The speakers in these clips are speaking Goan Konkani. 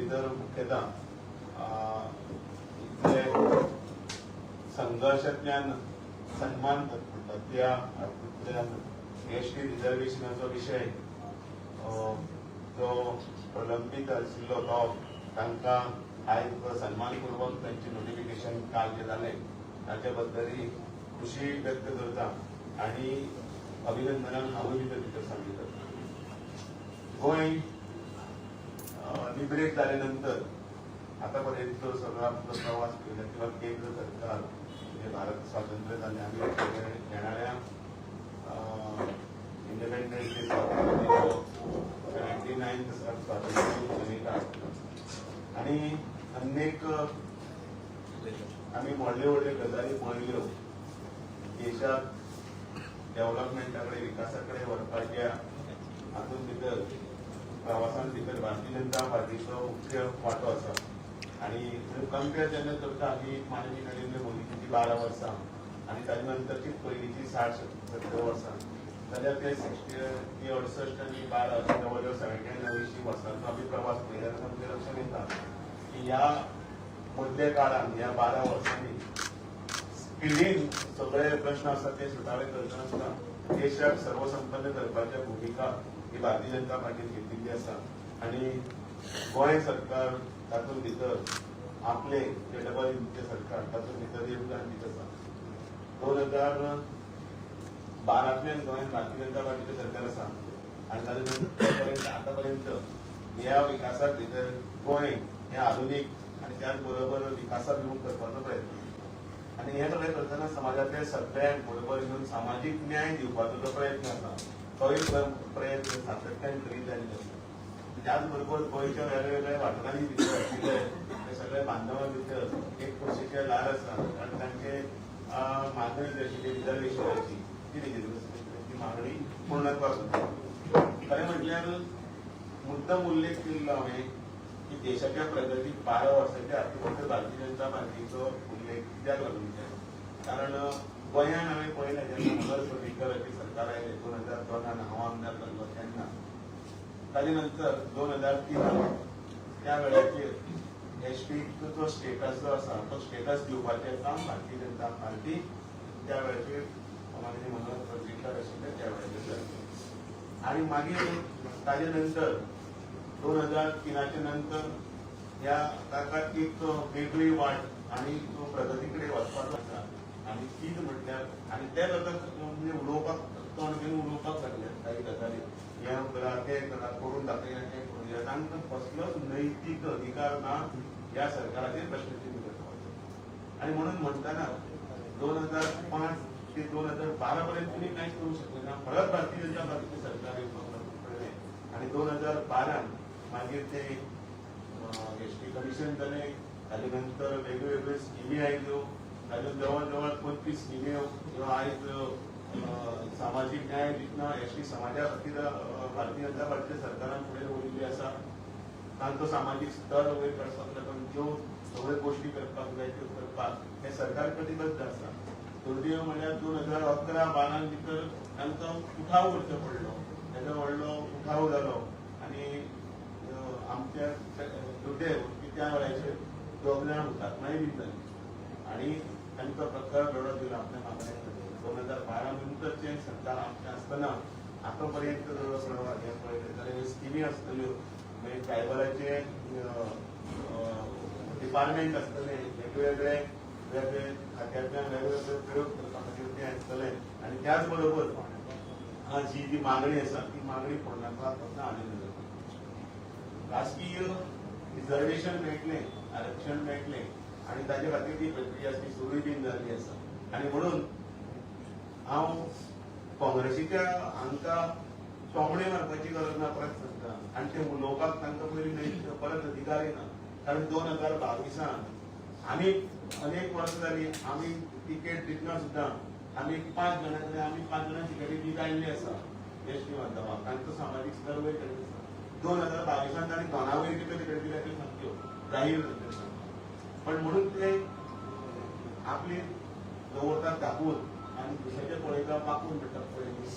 भितर मुख्यतः इतले संघर्शांतल्यान सन्मान म्हणटात त्या हातूंतल्यान एसटी रिजर्वेशनाचो विशय जो प्रलंबीत आशिल्लो तो तांकां आयज सन्मानपूर्वक तांचे नोटिफिकेशन काल जे जालें ताचे बद्दलय खुशी व्यक्त करता आणि अभिनंदनान हांवूय भितर भितर सांगितलं. गोंय लिबरेट जाले नंतर आतापर्यंत सगळो आपलो प्रवास केला किंवा केंद्र सरकार, म्हणजे भारत स्वातंत्र्य जालें, आमी येणाऱ्या इंडिपेंडन्स डे, 79 स्वातंत्र्य दीन मनयता आणि अनेक आमी व्हडल्यो व्हडल्यो गजाली पळयल्यो. देशाक डेव्हलपमेंटा कडेन, विकासा कडेन व्हरपाच्या हातूंत भितर, प्रवासान भितर भारतीय जनता पार्टीचो मुख्य वांटो आसा. आणि कंपेर जेन्ना करता आमी माननीय नरेंद्र मोदीची 12 वर्सां आणि ताजे नंतरची पयलींची 60-70 वर्सां जाल्यार ते 60, 68 आनी 12 अशें जवळ जवळ 70, 89 वर्सांचो आमी प्रवास पळयल्यार आमच्या लक्षात येता की ह्या मदल्या काळान, ह्या 12 वर्सांनी स्पिडीन सगळे प्रश्न आसात ते सुटावे करतना आसतना देशाक सर्वसंपन्न करपाच्या भुमिका ही भारतीय जनता पार्टीन घेतिल्ली आसा. आणि गोंय सरकार तातूंत भितर आपले जे डबल इंजिनचे सरकार तातूंत भितर योगदान दित आसा. 2012तल्यान गोंयांत भारतीय जनता पार्टीचें सरकार आसा आनी ताजे नंतर आतापर्यंत ह्या विकासाक भितर गोंय हें आधुनीक आनी त्याच बरोबर विकासाभिमुख करपाचो प्रयत्न. आनी हें सगळें करतना समाजांतल्या सगळ्यांक बरोबर घेवन सामाजीक न्याय दिवपाचो जो प्रयत्न आसा तोय प्रयत्न सातत्यान करीत जाल्लो आसा. त्याच बरोबर गोंयच्या वेगळ्या वाठारांनी भितर आशिल्ले ते सगळे बांधवां भितर एक खोशेचें ल्हार आसा, कारण तांचे मागणी जी आशिल्ली रिजर्वेशनाची, ती रिजर्वेशनाची मागणी पूर्णत्वाक वता. खरें म्हटल्यार मुद्दम उल्लेख केल्लो हांवें की देशाच्या प्रगतीक 12 वर्सांच्या हातूंत भारतीय जनता पार्टीचो उल्लेख कित्याक लागून केलो, कारण गोंयान हांवें पळयलें, जेन्ना मनोहर पर्रीकराचें सरकार आयलें 2002न, हांव आमदार जाल्लो तेन्ना, ताजे नंतर 2003 त्या वेळाचेर एसटीचो स्टेटस जो आसा तो स्टेटस दिवपाचें काम भारतीय जनता पार्टी, त्या वेळाचेर माननीय मनोहर पर्रीकर आशिल्ले त्या वेळाचेर जालें. आणि मागीर ताजे नंतर 2003च्या नंतर ह्या ताका एक वेगळी वाट आणि तो प्रगती कडेन वचपाचो आसा. आणि तीच म्हटल्यार आणि तेच आतां म्हणजे उलोवपाक तोंड घेवन उलोवपाक लागले काही गजाली, हें करा, तें करा, करून दाखया, तें करून दिया. तांकां कसलोच नैतीक अधिकार ना ह्या सरकाराचेर प्रश्नचिन्ह करपाचो. आणि म्हणून म्हणटाना 2005 ते 2012 पर्यंत तुम्ही कांयच करूंक शकले ना. परत भारतीय जनता पार्टीचें सरकार येवपाक पडलें आणि 2012 मागीर ते एसटी कमिशन जालें. ताजे नंतर वेगळ्यो वेगळ्यो स्किमी आयल्यो. ताज्यो जवळ जवळ 25 स्किमी ह्यो आयज सामाजीक न्याय दितना एसटी समाजा खातीर भारतीय जनता पार्टीच्या सरकारान फुडें दवरिल्ली आसा. तांचो सामाजीक स्तर वयर काडपाक लागून ज्यो सगळ्यो गोश्टी करपाक जाय त्यो करपाक हें सरकार कटिबद्ध आसा. दुर्दैव म्हणल्यार 2011-12 भितर तांकां उठाव करचो पडलो. तेजो व्हडलो उठाव जालो आनी आमच्या दुर्दैव की त्या वेळाचेर दोग जाण हुतात्माय बी जाली आणि तांकां प्रकार लढो दिलो आपल्या मागण्या खातीर. 2012 नंतरचें सरकार आमचें आसतना आतां पर्यंत जर प्रवाह हें पळयलें जाल्यार स्किमी आसतल्यो, मागीर ट्रायबलाचे डिपार्टमेंट आसतले, वेगवेगळे वेगळे खात्यांतल्यान वेगवेगळे प्रयोग करपा खातीर ते आसतले. आनी त्याच बरोबर जी जी मागणी आसा ती मागणी पूर्णत्वाक वतना आनंद जाता. राजकीय रिझर्वेशन मेळटलें, आरक्षण मेळटलें आनी ताजे खातीर ती प्रक्रिया ती सुरूय बीन जाल्ली आसा. आनी म्हणून हांव काँग्रेसीच्या हांकां तोमणे मारपाची गरज ना, परत सांगता. आनी ते उलोवपाक तांकां पयलीं न्हय परत अधिकारय ना, कारण 2022न आमी अनेक वर्सां जाली आमी तिकेट दितना सुद्दां आमी पांच जाणां कडेन, आमी पांच जाणां तिकेटी दीत आयिल्ली आसा एस टी बांधवांक. तांचो सामाजीक स्तर वयर काडीत आसा. 2022न तांणी दोना वयर कितल्यो तिकेटी दिल्या त्यो सामक्यो जाहीर जाल्ल्यो आसा. पण म्हणून ते आपली दवरतात दाखोवन आनी दुसऱ्याचे पळयता पाकून म्हणटात पळय न्ही,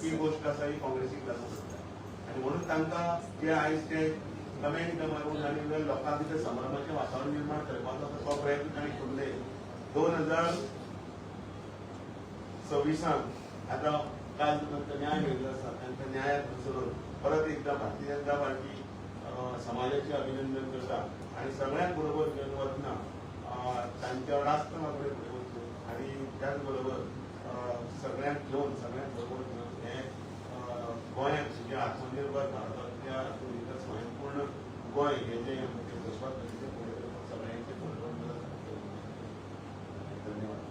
ती गोश्ट आसा ही काँग्रेसीक लागू पडटा. आनी म्हणून तांकां जे आयज ते कमेंट मारून आनी लोकां भितर संभ्रमाचें वातावरण निर्माण करपाचो तो प्रयत्न तांणी करूं. 2026 आतां काल तांकां न्याय मेळिल्लो आसा. तांकां न्यायाक अनुसरून परत एकदां भारतीय जनता पार्टी समाजाचें अभिनंदन करता आनी सगळ्यांक बरोबर घेवन वतना तांच्या राष्ट्र फुडें फुडें वचूं आनी त्याच बरोबर सगळ्यांक घेवन, सगळ्यांक बरोबर घेवन हे गोंयांत जें आत्मनिर्भर भारतांतल्या हातूंत भितर स्वयंपूर्ण गोंय हे जें घोशवाक्य तें फुडें करपाक सगळ्यांचे बरोबर मदत. धन्यवाद.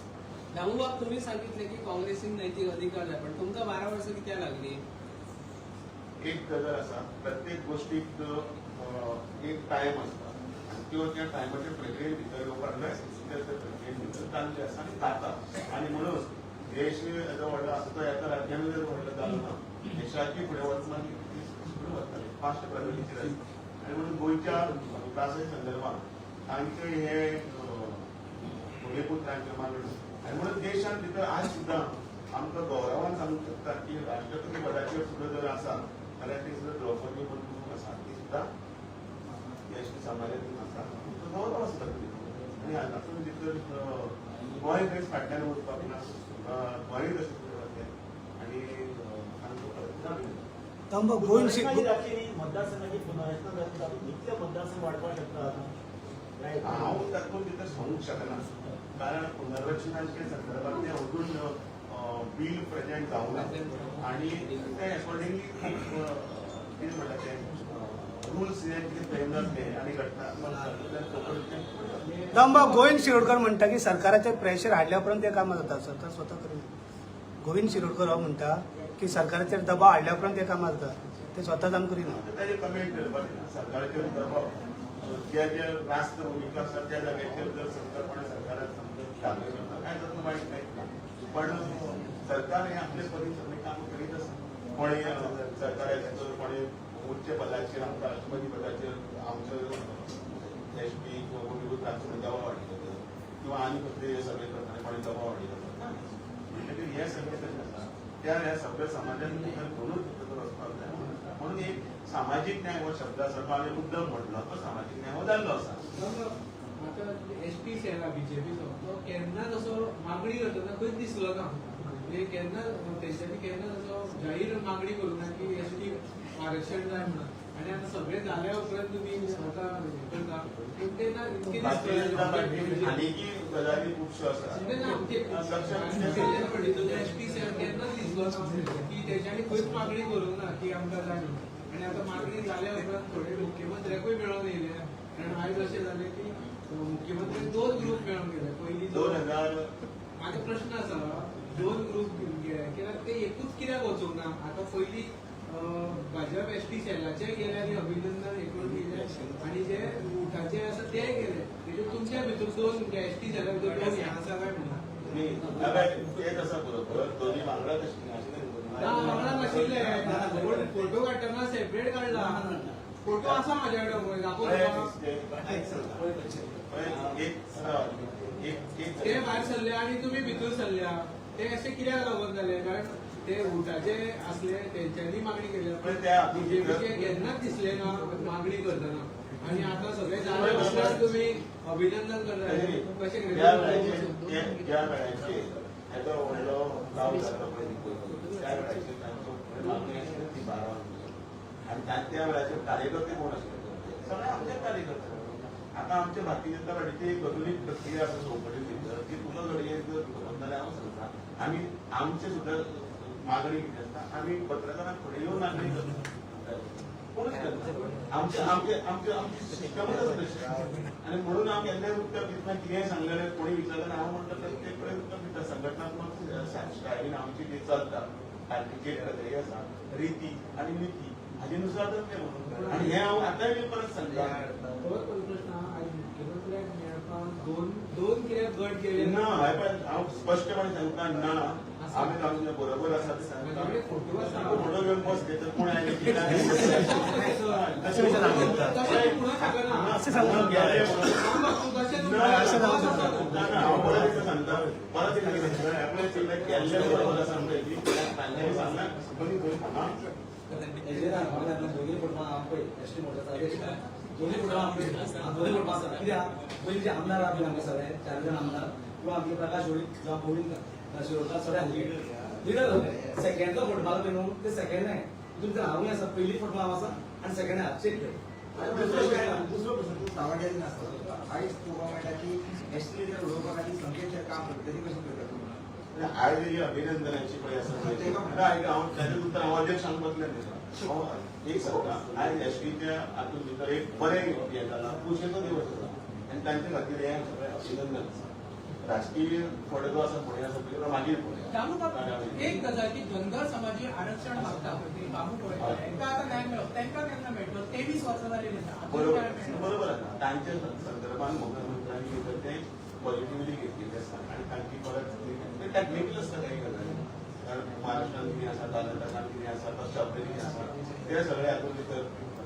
दामूबाब, तुम्ही सांगितले की काँग्रेसीक नैतिक अधिकार आहे, पण तुमकां 12 वर्सां कित्याक लागली? एक गजाल आसा, प्रत्येक गोष्टीक एक टायम आसता आनी त्यो त्या टायमाच्या प्रक्रिये भितर येवपाक जाय. त्या प्रक्रिये भितर जाल्ले आसा आनी जाता. आनी म्हणून देश येदो व्हडलो आसा, तो एका राज्यान जर व्हडलो जालो ना, देशाची फुडें वचना, ती फुडें वतली, फास्ट प्रगतीचेर आसा. आनी म्हणून गोंयच्या विकासा संदर्भात तांचे हे भूमिपुत्रांचे मागणी आनी म्हणून देशांत भितर आज सुद्दां आमकां गौरवान सांगूंक शकता की राष्ट्रपती पदाचेर सुद्दां जर आसा जाल्यार ती सुद्दां द्रौपदी मुर्मू आसा, ती सुद्दां एसटी समाजातून आसा. तो गौरव आसता. आनी हातूंत भितर गोंय खंयच फाटल्यान उरपाक ना. गोंयूय तशें फुडें वतलें आनी तांकां परत अभिनंदन. दामबाब, गोंय पुनर्रचना जी जातली न्ही, मतदारसंघाची पुनर्रचना जातली, तातूंत कितले मतदारसंघ वाडपाक शकता आतां? हांव तातूंत भितर सांगूंक शकना, कारण पुनर्रचनाच्या संदर्भात तें अजून बील प्रेझेंट जावंक ना आनी ते अकॉर्डिंगली खूब कितें म्हणटा ते रुल्स हे कितें फ्रेम जातले आनी घटनात्मक तातूंतल्यान. दामबाब, गोविंद शिरोडकर म्हणटा की सरकाराचेर प्रेशर हाडल्या उपरांत ते कामां जाता, सरकार स्वता करिना. गोविंद शिरोडकर हो म्हणटा की सरकाराचेर दबाव हाडल्या उपरांत ते कामां जाता, ते स्वता जावन करिना. ताजेर कमेंट करपाचें ना. सरकाराचेर दबाव, ज्या ज्या रास्त भुमिका आसा त्या जाग्याचेर जर सरकार सरकाराक समजा दाखय करता काय तातूंत वायट कांयच ना, पण सरकार हे आपले परीन सगळीं कामां करीत आसा. कोणी सरकाराचेर, कोणी उच्च पदाचेर, आमकां राष्ट्रपती पदाचेर आमचो एसटी किंवा भूमिपुत्रांचो दबाव वाडयलो किंवा आनी कसले हे सगळे करतना कोणी दबाव वाडयलो म्हणटकीर हे सगळें कशें आसा, त्या ह्या सगळ्या समाजान भितर घेवनूच भितर वचपाक जाय. म्हणून एक सामाजीक न्याय हो शब्द आसा, तो हांवें मुद्दम म्हटलो, तो सामाजीक न्याय हो जाल्लो आसा. आता एसटी सेल बीजेपीचो तो केन्नाच असो मागणी करतना खंयच दिसलो ना. म्हणजे केन्ना तेंच्यांनी केन्नाच असो जाहीर मागणी करूंक ना की एसटी आरक्षण जाय म्हणून. आणि आता सगळे जाल्या उपरांत तुम्ही आता हे करता, पूण ते ना इतके भारतीय जनता पार्टी दिसता. आनीकी गजाली खुबश्यो आसा. म्हणजे ना एसटी सेल केन्नाच दिसलो ना की तेंच्यांनी खंयच मागणी करूंक ना की आमकां जाय म्हणून. आणि आता मागणी जाल्या उपरांत थोडे मुख्यमंत्र्याकूय मेळोन येयले, कारण आयज अशें जालें की मुख्यमंत्री दोन ग्रूप मेळोन गेले पयलीं. 2000 माझा प्रश्न आसा, दोन ग्रूप गेले कित्याक, ते एकूच कित्याक वचूंक ना? आतां पयलीं भाजप एसटी सेलाचे गेले आनी अभिनंदन हे करून गेले आनी जे उठाचे आसा ते गेले. तेजे तुमच्या भितर दोन एसटी सेला भितर दोन हे आसा काय म्हणून? न्ही, तेच आसा बरोबर. दोन्ही वांगडा तशें आशिल्लें. ना, वांगडा नाशिल्ले, पूण फोटो काडटना सेपरेट काडला. फोटो आसा म्हाज्या कडेन, पळय, दाखोवं तुका? एक एक एक ते भायर सरले आनी तुमी भितर सरल्या, ते अशें कित्याक लागून जाले? कारण ते उठाचे असले तेंच्यांनी मागणी केल्या. पण त्या बीजेपीचे केन्नाच दिसले ना मागणी करतना आणि आता सगळे जाले उपरांत तुम्ही अभिनंदन करता, कशें? ज्या वेळाचेर ज्या वेळाचेर हेजो व्हडलो लाव जालो पळय, त्या वेळाचेर तांचो मागणी आशिल्ली ती 12. आनी त्या वेळाचेर कार्यकर्ते कोण आशिल्ले? सगळे आमचे कार्यकर्ते. आता आमच्या भारतीय जनता पार्टीची एक अजून एक प्रक्रिया आसा चौकटी भितर की तुका घडये जर खबर जाल्यार हांव सांगता, आमी आमचे सुद्दां मागणी कितें आसता, आमी पत्रकारांक फुडें येवन मागणी करता. कोणूच करना. आमचे आमचे आमचे आमची सिस्टमच आसा तशी आनी म्हणून हांव केन्नाय उत्तर दितना कितेंय सांगलें जाल्यार, कोणी विचारलें, हांव म्हणटा प्रत्येक कडेन उत्तर दिता. संघटनात्मक स्टायलीन आमची जी चलता पार्टीची प्रक्रिया आसा, रिती आनी नीती हाजे नुसार जातलें म्हणून. आनी हें हांव आतांय बी परत सांगता. परत प्रश्न, आयज मुख्यमंत्र्याक मेळपाक दोन दोन कित्याक गट गेले? ना, हय, पण हांव स्पश्टपणे सांगता ना, आमी आमच्या बरोबर आसा ते सांगता. माझ्याकडे फोटो आसा. फोटो घेवन बस घेतात कोण आयले कितें आयलें. तशें सांगू शकता. तशें तूं म्हणूंक शकना. अशें सांगू गेले म्हणून. तशें तूं ना, अशें सांगू शकता. ना ना, हांव परत एकदां सांगता, परत एकदां सांगता, आपल्या चिल्ले केल्ले बरोबर आसा म्हणटा. सांगना. हेजेर सांगपाक जाय दोनी फुटबॉल हांव पळय एसटी मोर्चाचो अध्यक्ष, दोनी फुटबॉल हांव, दोनी फुटबॉल आसा. कित्याक पयलीं जे आमदार आहा पळय आमगे सगळे चार जाण आमदार किंवा आमचे प्रकाश होळी जावं गोविंद शिरोडकार सगळे लिडर जाले. सेकंडचो फुटबॉल पळय न्हू ते सेकंड आहे तितून हांवूय आसा. पयली फुटबॉल हांव आसा आनी सेकंड आहा चेक कर. दुसरो प्रश्न, तूं सावड्ड्यान आसता, आयज पळोवपाक मेळटा की एसटी लिडर उडोवपा खातीर संकेत काम करता, तेजें कशें करता तूं? आयज ही अभिनंदनाची पळय आसा. आयज हांव ताजें उत्तर हांव अध्यक्षांक बसलें न्ही. हांव एक सांगता, आयज एसटीच्या हातूंत भितर एक बरें हें जाला, खुशेचो दिवस आसा आनी तांचे खातीर हें सगळें अभिनंदन आसा. राजकीय फुडें जो आसा फुडें आसा पळय, मागीर दामू बाब, पळोवया. एक गजाल की धनगर समाजी आरक्षण मागता पळय ते बाबू पळयता, तांकां आतां न्याय मेळ्ळो. तांकां केन्ना मेळटलो? 23 वर्सां जाली म्हणटा, अजून बरोबर न्याय मेळना. बरोबर आसा. तांच्या संदर्भात मुख्यमंत्र्यांनी भितर ते पॉझिटिव्हली घेतलेले आसता आनी तांची परत ते टॅक्निकल आसता काही गजाली. कारण महाराष्ट्रान कितें आसा, कर्नाटकान कितें आसा, पश्चात कितें आसा, ते सगळे हातूंत भितर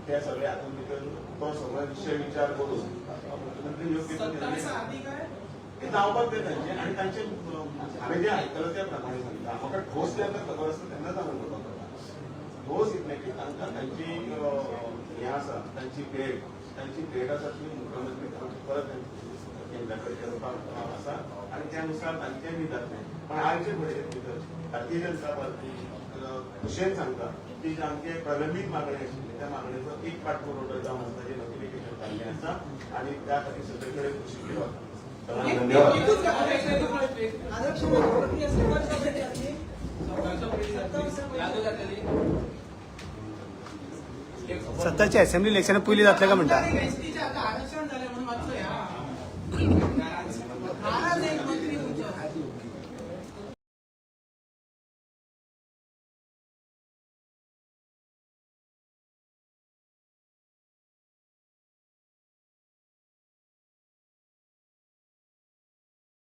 ते सगळे हातूंत भितर तो सगळो विशय विचार करून मुख्यमंत्री योग्य तो निर्णय 27 आदी काय ते जावपाक जाय तांचे. आनी तांचे हांवें जें आयकलां त्या प्रमाणे सांगता. म्हाका ठोस जेन्ना खबर आसता तेन्नाच हांवें उलोवपाक जाता. ठोस इतलें की तांकां तांची हें आसा, तांची भेट आसा ती मुख्यमंत्री परत केंद्रा कडेन करपाक आसा आनी त्या नुसार तांचें बी जातलें. पण आयचे घडये भितर भारतीय जनता पार्टी खुशयेन सांगता की जे आमचे प्रलंबीत मागणी आशिल्ली त्या मागणेचो एक पाठपुरवठो जावन आसा, ताजें नोटिफिकेशन काडलें आसा आनी त्या खातीर सगळे कडेन खुशी केलो. धन्यवाद. एकूच गजाल, एक आरक्षणाची प्रक्रिया 27 पयलीं जातली. 27 पयलीं लागू जातली. 27 असेंब्ली इलेक्शना पयलीं जातलें काय म्हणटा? एसटीचें आतां आरक्षण जालें म्हणून मातसो ह्या